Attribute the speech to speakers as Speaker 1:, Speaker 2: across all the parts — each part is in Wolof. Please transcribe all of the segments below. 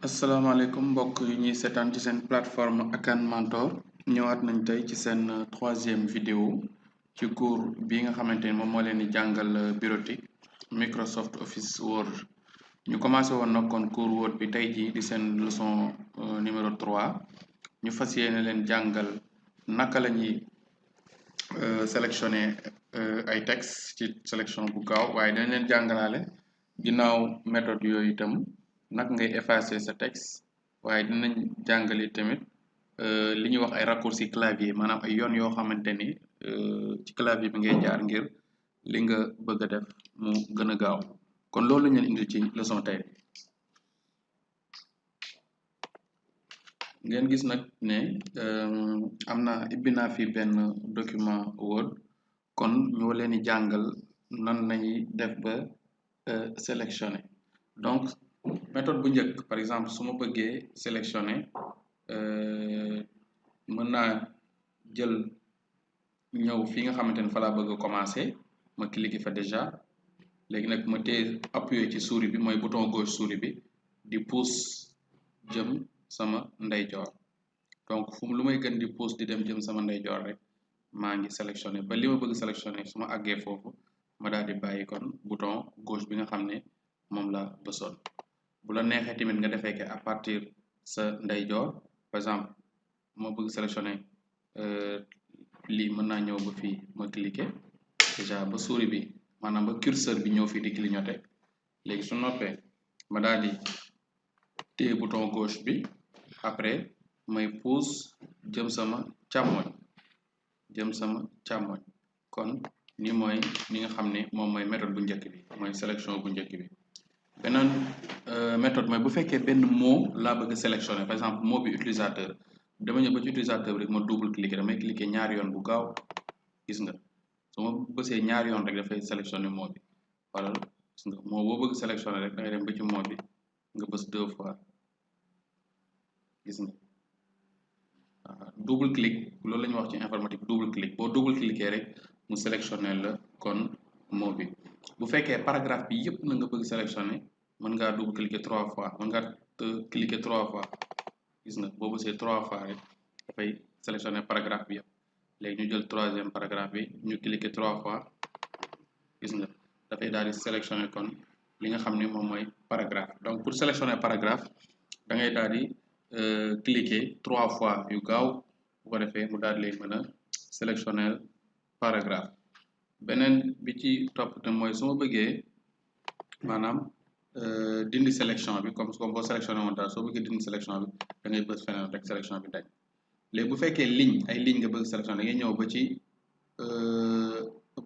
Speaker 1: asalaamaaleykum mbokk yi ñuy seetaan ci seen plateforme Akan Mentor ñëwaat nañ tey ci seen troisième vidéo ci cours bi nga xamante ni moom moo leen di jàngal bureautique Microsoft Office Word ñu commencé woon nag kon cours Word bi tey jii di seen leçon numéro 3 ñu fas yéene leen jàngal naka la ñuy sélectionner ay texte ci sélection bu gaaw waaye dañ leen jàngalaale ginnaaw méthode yooyu itam naka ngay effacer sa texte waaye dinañ jàngale tamit li ñuy wax ay raccourci clavier maanaam ay yoon yoo xamante ni ci clavier bi ngay jaar ngir li nga bëgg a def mu gën a gaaw kon loolu la ñu leen indi ci leçon tey ngeen gis nag ne am na ibbi naa fi benn document Word kon ñoo leen di jàngal nan lañuy def ba sélectionner donc méthode bu njëkk par exemple su ma bëggee sélectionner mën naa jël ñëw fi nga xamante ni fa laa bëgg a commencer ma cliquer fa déjà léegi nag ma téye appuyer ci souris bi mooy bouton gauche souris bi di pousse jëm sama ndeyjoor donc fu lu may gën di pousse di dem jëm sama ndeyjoor rek maa ngi sélectionner ba li ma bëgg sélectionner su ma àggee foofu ma daal di bàyyi kon bouton gauche bi nga xam ne moom la bësoon bu la neexee tamit nga defee que à partir sa ndeyjoor par exemple ma bëgg sélectionner lii mën naa ñëw ba fii ma cliquer déjà ba souris bi maanaam ba curseur bi ñëw fii di clignoter léegi su noppee ma daal di téye bouton gauche bi après may pousse jëm sama càmmoñ kon ni mooy ni nga xam ne moom mooy méthode bu njëkk bi mooy sélection bu njëkk bi beneen méthode mooy bu fekkee benn mot laa bëgg sélectionner par exemple mot bi utilisateur dama ñëw ba ci utilisateur bi rek ma double cliquer damay cliquer ñaari yoon bu gaaw gis nga su ma bësee ñaari yoon rek dafay sélectionner mot bi wala gis nga mot boo bëgg sélectionner rek da ngay dem ba ci mot bi nga bës 2 fois gis nga double clic loolu la ñuy wax ci informatique double clic boo double cliquer rek mu sélectionner la kon mot bi bu fekkee paragraphe bi yëpp na nga bëgg sélectionner mën ngaa double cliquer 3 fois mën ngaa cliquer 3 fois gis nga boo bësee 3 fois rek dafay sélectionner paragraphe bi yëpp léegi ñu jël troisième paragraphe bi ñu cliquer 3 fois gis nga dafay daal di sélectionner kon li nga xam ne moom mooy paragraphe donc pour sélectionner paragraphe da ngay daal di cliquer 3 fois yu gaaw bu ko defee mu daal di lay mën a sélectionner paragraphe beneen bi ci topp te mooy su ma bëggee maanaam dindi sélection bi comme boo sélectionné woon daal soo bëggee dindi sélection bi da ngay bës feneen rek sélection bi dañ léegi bu fekkee ligne ay ligne nga bëgg sélectionné da ngay ñëw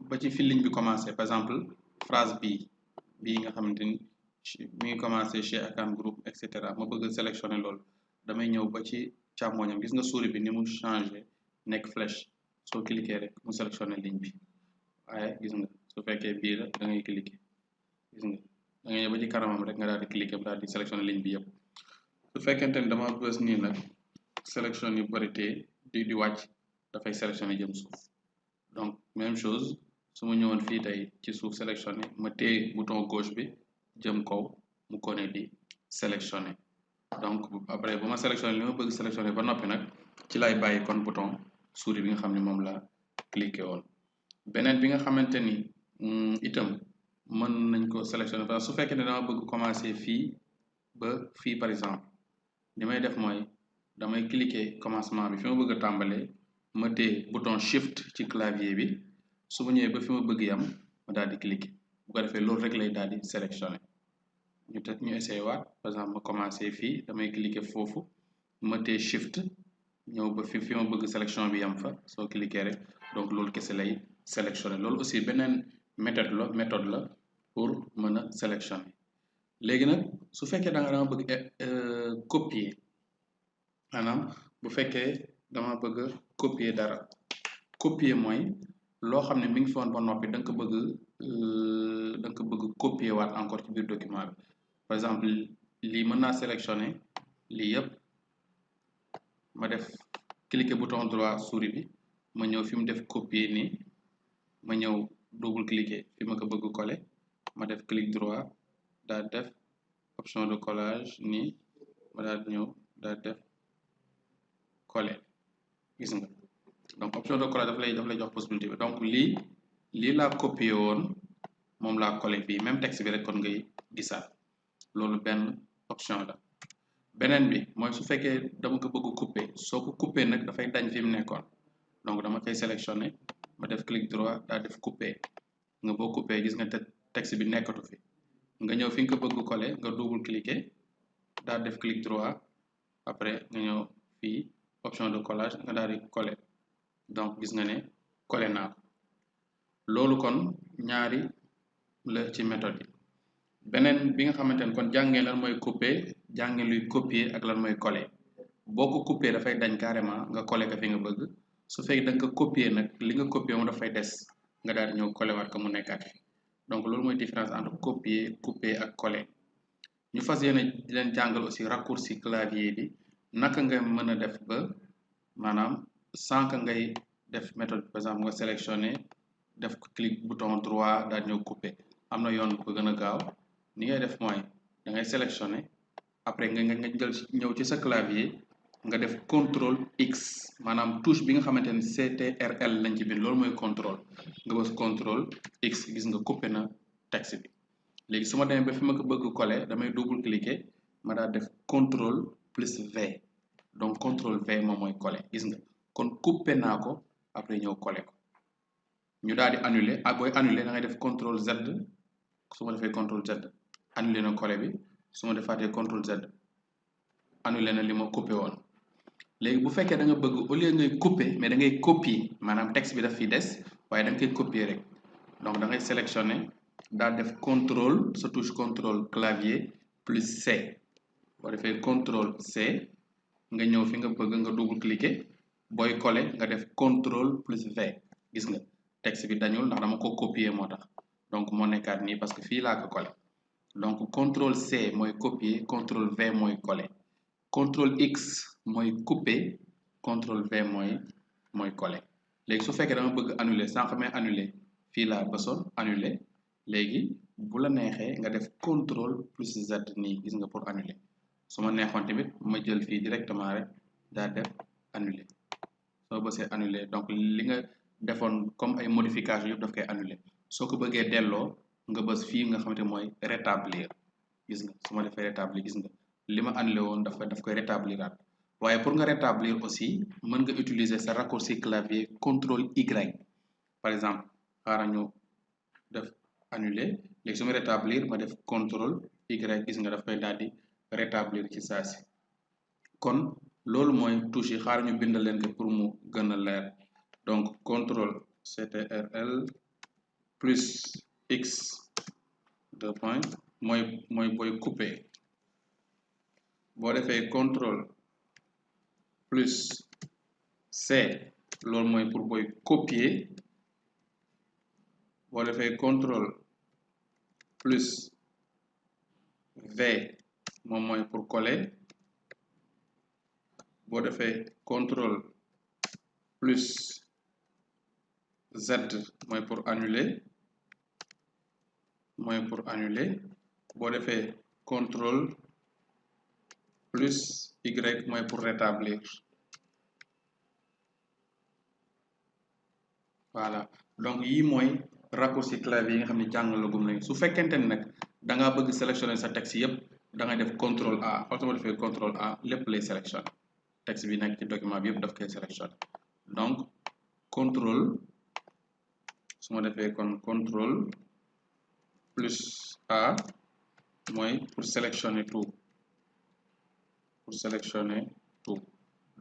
Speaker 1: ba ci fi ligne bi commencé par exemple phrase bii nga xamante ni mi ngi commencé chez Akan Group et cetera ma bëgg sélectionné loolu damay ñëw ba ci càmmoñam gis nga souris bi ni mu changé nekk flèche soo cliquer rek mu sélectionné ligne bi waaye gis nga su fekkee bii la da ngay cliquer gis nga da ngay ñëw ba ci kanamam rek nga daal di cliquer daal di sélectionné ligne bi yëpp su fekkente ni dama bës nii nag sélection yu bari te di wàcc dafay sélectionné jëm suuf donc même chose su ma ñëwoon fii tey ci suuf sélectionné ma téye bouton gauche bi jëm kaw mu kone di sélectionné donc après bu ma sélectionné li ma bëgg sélectionné ba noppi nag ci lay bàyyi kon bouton souris bi nga xam ne moom la cliqué woon beneen bi nga xamante ni itam mën nañ ko sélectionné parce que su fekkee ne dama bëgg commencer fii ba fii par exemple li may def mooy damay cliquer commencement bi fi ma bëgg a tàmbalee ma téye bouton shift ci clavier bi su ma ñëwee ba fi ma bëgg yam ma daal di cliquer bu ko defee loolu rek lay daal di sélectionné ñu essayé waat par exemple ma commencé fii damay cliquer foofu ma téye shift ñëw ba fi ma bëgg sélection bi yam fa soo cliquer rek donc loolu kese lay sélectionné loolu aussi beneen méthode la pour mën a sélectionner léegi nag su fekkee dama bëgg copier maanaam bu fekkee dama bëgg copier dara copier mooy loo xam ne mi ngi fi woon ba noppi da nga ko bëgg copier waat encore ci biir document bi par exemple lii mën naa sélectionner lii yëpp ma def cliquer bouton droit souris bi ma ñëw fi mu def copier nii ma ñëw double cliquer fi ma ko bëgg coller ma def clic droit daal def option de collage nii ma daal di ñëw daal def coller gis nga donc option de coller daf lay jox possibilité bi donc lii laa copier woon moom laa coller fii même texte bi rek kon ngay gisaat loolu benn option la beneen bi mooy su fekkee dama ko bëgg couper soo ko couper nag dafay dañ fi mu nekkoon donc dama koy sélectionner ma def clic droit daal def couper nga boo couper gis nga texte bi nekkatu fi nga ñëw fi nga ko bëgg coller nga double cliquer daal def clic droit après nga ñëw fii option de collage nga daal di coller donc gis nga ne coller naa ko loolu kon ñaari la ci méthode yi beneen bi nga xamante ne kon jàngee lan mooy couper jàngee luy copier ak lan mooy coller boo ko couper dafay dañ carrément nga coller ko fi nga bëgg su fekkee da nga ko copier nag li nga copier mu dafay des nga daal di ñëw coller waat ko mu nekkaat fi donc loolu mooy différence entre copier couper ak coller ñu fas yéene di leen jàngal aussi raccourci clavier bi naka nga mën a def ba maanaam sans que ngay def méthode par exemple nga sélectionner def clic bouton droit daal ñëw couper am na yoon bu gën a gaaw ni ngay def mooy da ngay sélectionner après nga jël ñëw ci sa clavier nga def contrôle X maanaam touche bi nga xamante ne CTRL lañ ci bind loolu mooy contrôle nga bës contrôle X gis nga couper na texte bi léegi su ma demee ba fi ma ko bëgg coller damay double cliquer ma daal def contrôle plus V donc contrôle V moom mooy coller gis nga kon couper naa ko après ñëw coller ko ñu daal di annuler ak booy annuler da ngay def contrôle Z su ma defee contrôle Z annuler na coller bi su ma defaatee contrôle Z annuler na li ma couper woon léegi bu fekkee da nga bëgg au lieu ngay couper mais da ngay copier maanaam texte bi daf fi des waaye da nga koy copier rek donc da ngay sélectionner daal def contrôle sa touche contrôle clavier plus C boo defee contrôle C nga ñëw fi nga bëgg nga double cliquer booy coller nga def contrôle plus V gis nga texte bi dañul ndax dama ko copier moo tax donc moo nekkaat nii parce que fii laa ko coller donc contrôle C mooy copier contrôle V mooy coller contrôle X mooy couper contrôle V mooy coller léegi su fekkee dama bëgg annuler sànq may annuler fii laa bësoon annuler léegi bu la neexee nga def contrôle plus Z nii gis nga pour annuler su ma neexoon tamit ma jël fii directement rek daal def annuler soo bësee annuler donc li nga defoon comme ay modification yëpp daf koy annuler soo ko bëggee delloo nga bës fii nga xamante mooy rétablir gis nga su ma defee rétablir gis nga li ma annulé woon daf koy rétabliraat waaye pour nga rétablir aussi mën nga utiliser sa raccourci clavier contrôle Y par exemple xaaral ñu def annuler léegi su ma rétablir ma def contrôle Y gis nga daf koy daal di rétablir ci saa si kon loolu mooy touche yi xaaral ñu bindal leen ko pour mu gën a leer donc contrôle CTRL plus X deux points mooy booy couper boo defee contrôle plus C loolu mooy pour booy copier boo defee contrôle plus V moom mooy pour coller boo defee contrôle plus Z mooy pour annuler boo defee contrôle plus Y mooy pour rétablir voilà donc yii mooy raccourci clavier yi nga xam ne jàngalagum nañu su fekkente ni nag da ngaa bëgg sélectionner sa texte yëpp da ngay def contrôle A xool ma defee contrôle A lépp lay sélectionner texte bi nekk ci document bi yëpp daf koy sélectionner donc contrôle su ma defee kon contrôle plus A mooy pour sélectionner tout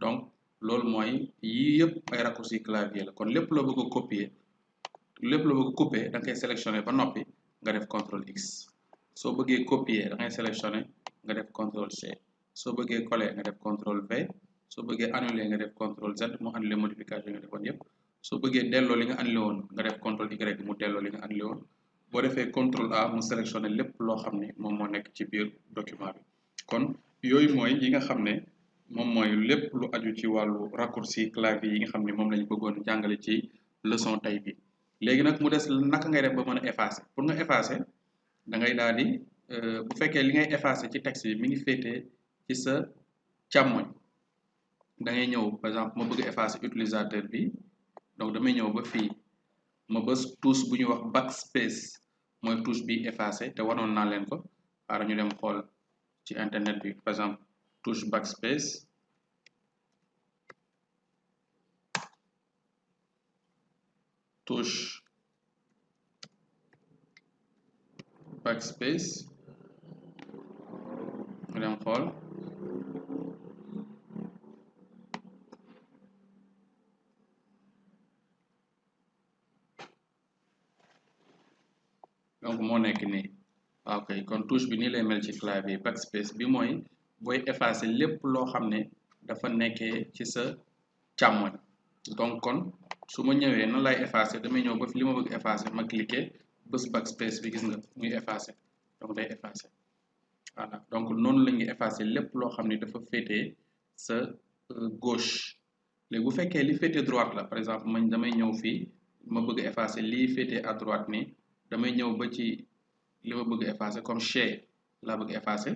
Speaker 1: donc loolu mooy yii yëpp ay raccourci clavier la kon lépp loo bëgg a copier lépp loo bëgg a couper da nga koy sélectionner ba noppi nga def contrôle X soo bëggee copier da ngay sélectionner nga def contrôle C soo bëggee coller nga def contrôle V soo bëggee annuler nga def contrôle Z mu annuler modification yi nga defoon yëpp soo bëggee delloo li nga annulé woon nga def contrôle Y mu delloo li nga annulé woon boo defee contrôle A mu sélectionné lépp loo xam ne moom moo nekk ci biir document bi kon yooyu mooy yi nga xam ne moom mooy lépp lu aju ci wàllu raccourci clavier yi nga xam ne moom lañu bëggoon jàngale ci leçon tey bi léegi nag mu des naka ngay def ba mën a effacer pour nga effacer da ngay daal di bu fekkee li ngay effacer ci texte bi mi ngi féetee ci sa càmmoñ da ngay ñëw par exemple ma bëgg effacer utilisateur bi donc damay ñëw ba fii ma bës touche bu ñuy wax backspace mooy touche bi effacer te wanoon naa leen ko xaaral ñu dem xool ci internet bi par exemple touche backspace ñu dem xool donc moo nekk nii ok kon touche bi nii lay mel ci clavier backspace bi mooy booy effacer lépp loo xam ne dafa nekkee ci sa càmmoñ donc kon su ma ñëwee nan lay effacer damay ñëw ba fi li ma bëgg effacer ma cliquer bës backspace bi gis nga muy effacer donc day effacer voilà donc noonu la ñuy effacer lépp loo xam ne dafa féetee sa gauche léegi bu fekkee li féetee droite la par exemple man damay ñëw fii ma bëgg effacer lii féetee à droite nii damay ñëw ba ci li ma bëgg effacer comme chez laa bëgg effacer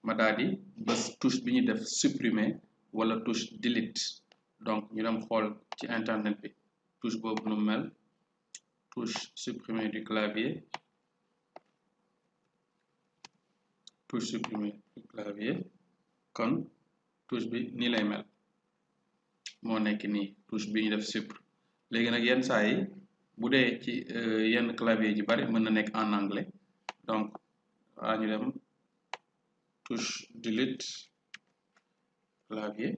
Speaker 1: ma daal di bës touche bi ñuy def supprimer wala touche delete donc ñu dem xool ci internet bi touche boobu nu mel touche supprimer du clavier touche supprimer du clavier kon touche bi nii lay mel moo nekk nii touche bi ñu def supr léegi nag yenn saa yi bu dee ci yenn clavier ji bari mën na nekk en anglais donc waa ñu dem touche delete clavier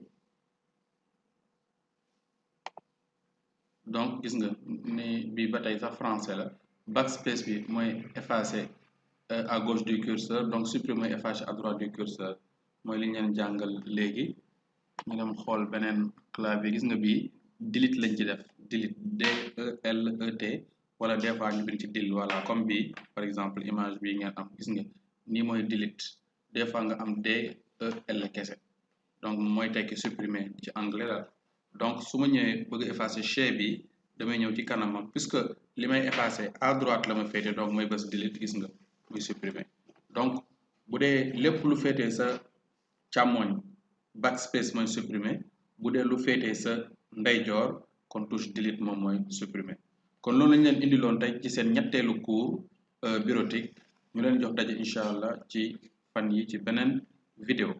Speaker 1: donc gis nga ni bi ba tey sax français la backspace bi mooy effacer à gauche du curseur donc supprimer effacer à droite du curseur mooy li ñu leen jàngal léegi ñu dem xool beneen clavier gis nga bii delete lañ ci def delete DELET wala des fois ñu bind ci del voilà comme bii par exemple image bii ngeen am gis nga nii mooy delete des fois nga am DEL kese donc mooy tekki supprimer ci anglais la donc su ma ñëwee bëgg effacer chez bi damay ñëw ci kanamam puisque li may effacer à droite la ma féete donc mooy bës delete gis nga muy supprimer donc bu dee lépp lu féetee sa càmmoñ backspace mooy supprimer bu dee lu féetee sa ndeyjoor kon touche delete moom mooy supprimer kon loolu lañu leen indiloon tey ci seen ñetteelu cours bureautique ñu leen jox daje incha allah ci fan yi ci beneen vidéo